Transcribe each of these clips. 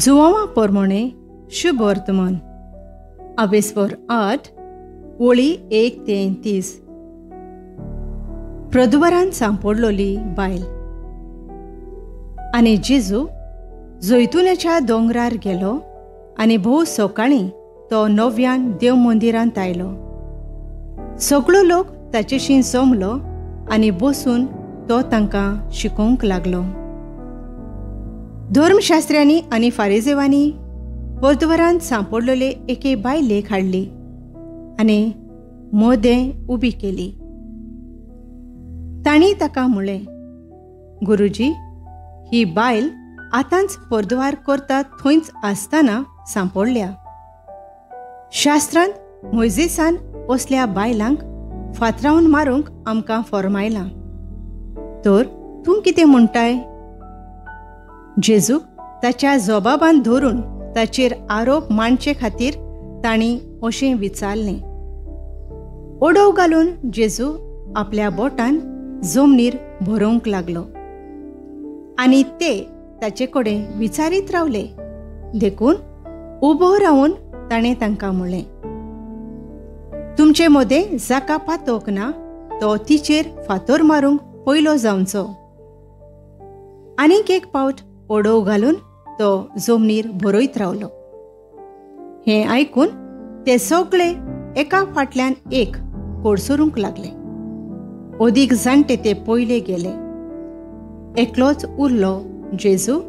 जुवांवा पोरमोणे शुभ वर्तमान आवेस्वर 8 ओळी 1 ते 30. प्रदुवरान सांपडलोली बायल. आनी जेजू जैतुनाच्या दोंगरार गेलो आनी भोव सकाळीं तो नव्यान देव मंदिरांत आयलो. सगळो लोक ताचेशी जमलो आनी बसून तो तांकां शिकोवंक लागलो. धर्मशास्त्र्यांनी आनी फारिजेवांनी परदुवरान सांपडलेले एके बायलेक हाडली आनी मोदें उबी केली. तांणी ताका म्हळें, गुरुजी, ही बायल आतांच परदुवार करता थंयच आसतना सांपडल्या. शास्त्रांत मोयजेसान असल्या बायलांक फातरावन मारूंक आमकां फॉर्मायलां, तर तूं कितें म्हणटाय? जेजूक ताच्या जबाबान धरून ताचेर आरोप मांडचे खातीर तांणी अशें विचारलें. ओडोव घालून जेजू आपल्या बोटान जमनीर बरोवंक लागलो आनी ते ताचे कडेन विचारीत रावले. देखून उबो रावन ताणें तांकां म्हणलें, तुमचे मदें जाका पातोक ना तो तिचेर फातोर मारूंक पयलो जावचो. आनीक एक पावट ओडोव घालून तो जमनीर बरयत रावलो. हें आयकून ते सगळे एका फाटल्यान एक कोडसरूंक लागले. अदीक जाणटे ते पयले गेले. एकलोच उरलो जेजू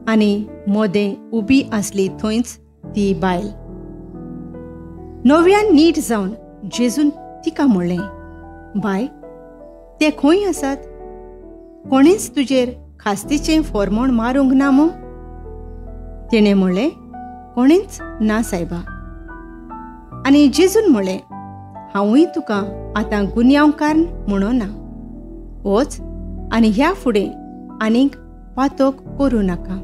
आनी मोदें उबी आसली थंयच ती बायल. नव्यान नीट जावन जेजून तिका म्हणलें, बाय, ते खंय आसात? कोणेच तुजेर खास्तीचें फॉर्मोण मारूंक ना मू? तिणें म्हणलें, कोणेच ना सायबा. आनी जेजून म्हणलें, हांवूय तुका आतां गुन्यांवकार म्हणो ना. वच आनी ह्या फुडें आनीक पातोक करूं नाका.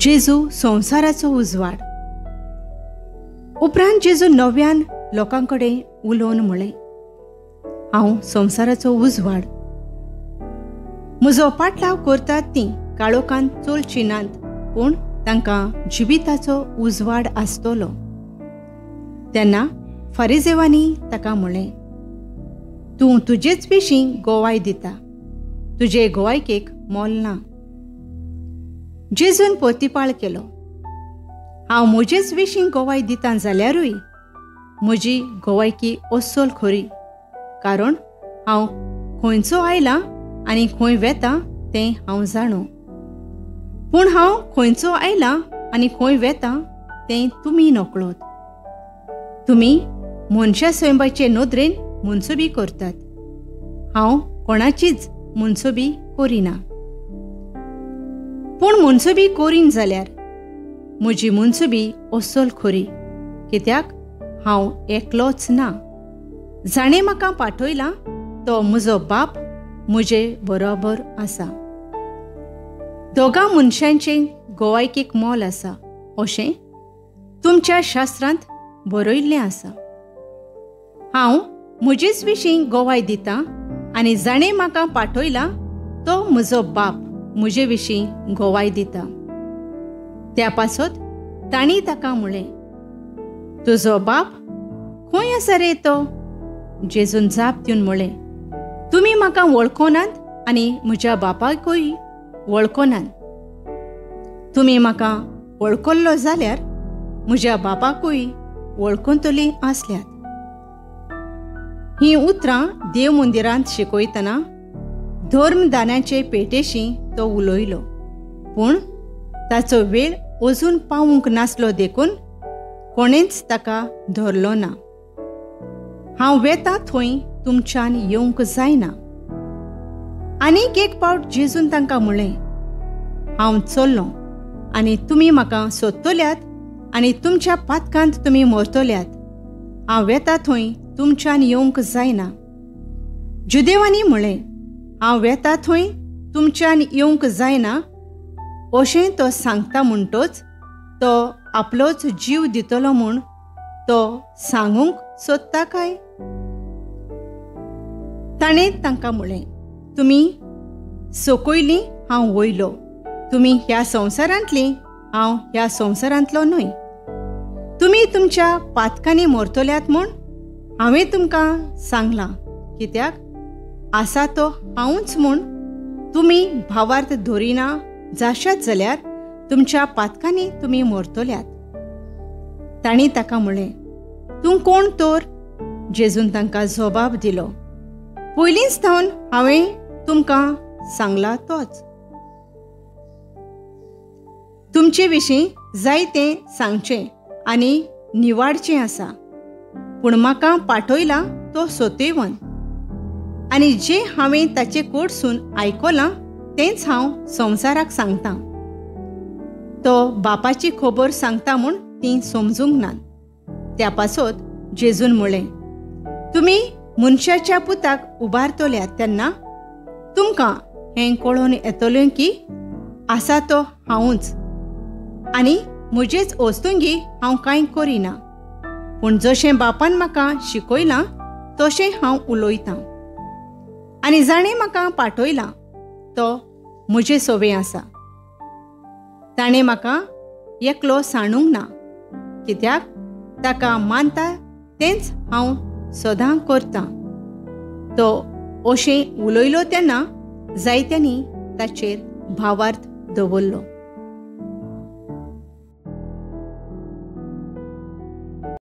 जेजू संवसाराचो उजवाड. उपरांत जेजू नव्यान लोकां कडेन उलोवन म्हणलें, हांव संवसाराचो उजवाड. म्हजो पाटलाव करतात तीं काळोखान चलची नात, पूण तांकां जिविताचो उजवाड आसतलो. तेन्ना फारिजेवांनी ताका म्हणलें, तूं तुजेच विशीं गोवाय दिता, तुजे गोवायकेक मोल ना. जेजून प्रतिपाळ केलो, हांव म्हजेच विशीं गोवाय दिता जाल्यारूय म्हजी गोवायकी अस्सल खरी, कारण हांव खंयचो आयलां आनी खंय वेता तें हांव जाणो. पूण हांव खंयचो आयलां आनी खंय वेता तें तुमी नकळत. तुमी मनशा स्वयंबाचे नदरेन मनसुबी करतात, हांव कोणाचीच मनसुबी करिना. पूण मनसुबी करीन जाल्यार म्हजी मनसुबी अस्सल खरी, कित्याक हांव एकलोच ना. जाणें म्हाका पाठयलां तो म्हजो बाप म्हजे बरोबर आसा. दोगां मनशांचें गोवायकेक मोल आसा अशें तुमच्या शास्त्रांत बरयल्लें आसा. हांव म्हजेच विशीं गोवाय दितां आनी जाणें म्हाका पाठयलां तो म्हजो बाप म्हजे विशीं गोवाय दिता. त्या पासत तांणी ताका म्हणलें, तुजो बाप खंय आसा रे तो? जेजून जाप दिवन म्हणलें, तुमी म्हाका वळखनात आनी म्हज्या बापायकूय वळखनात. तुमी म्हाका वळखल्लो जाल्यार म्हज्या बापाकूय वळखतलीं आसल्यात. हीं उतरां देव मंदिरांत शिकयतना धर्मदानाचे पेटेशी तो उलयलो, पूण ताचो वेळ अजून पावूंक नासलो देखून कोणेंच ताका धरलो ना. हांव वेता थंय तुमच्यान येवंक जायना. आनीक एक पावट जेजून तांकां म्हणलें, हांव चल्लों आनी तुमी म्हाका सोदतल्यात आनी तुमच्या पातकांत तुमी मरतल्यात. हांव वेता थंय तुमच्यान येवंक जायना. जुदेवांनी म्हणलें, हांव वेता थंय तुमच्यान येवंक जायना अशें तो सांगता म्हणटोच तो आपलोच जीव दितलो म्हूण तो सांगूंक सोदता काय? ताणें तांकां म्हणलें, तुमी सकयलीं हांव वयलो. तुमी ह्या संवसारांतली, हांव ह्या संवसारांतलो न्हय. तुमी तुमच्या पातकांनी मरतल्यात म्हूण हांवें तुमकां सांगलां, कित्याक आसा तो हांवूच म्हूण तुमी भावार्थ धरिना जाशात जाल्यार तुमच्या पातकांनी तुमी मरतल्यात. तांणी ताका म्हणलें, तूं कोण तर? जेजून तांकां जबाब दिलो, पयलींच थावन हांवें तुमकां सांगला तोच. तुमचे विशीं जायतें सांगचें आनी निवाडचें आसा, पूण म्हाका पाठयला तो सत्यवान, आनी जें हांवें ताचे कडसून आयकलां तेंच हांव संवसाराक सांगतां. तो बापाची खबर सांगता म्हूण तीं समजूंक नात. त्या पासत जेजून म्हणलें, तुमी मनशाच्या पुताक उबारतल्यात तेन्ना तुमकां हें कळोवन येतलें की आसा तो हांवूच, आनी म्हजेच वस्तुंगी हांव कांय करिना, पूण जशें बापान म्हाका शिकयलां तशें हांव उलयतां, आनी जाणें म्हाका पाठयलां तो म्हजे सोवे आसा. ताणें म्हाका एकलो सांडूंक ना, कित्याक ताका मानता तेंच हांव सदां करतां. तो अशें उलयलो तेन्ना जायत्यांनी ताचेर भावार्थ दवरलो.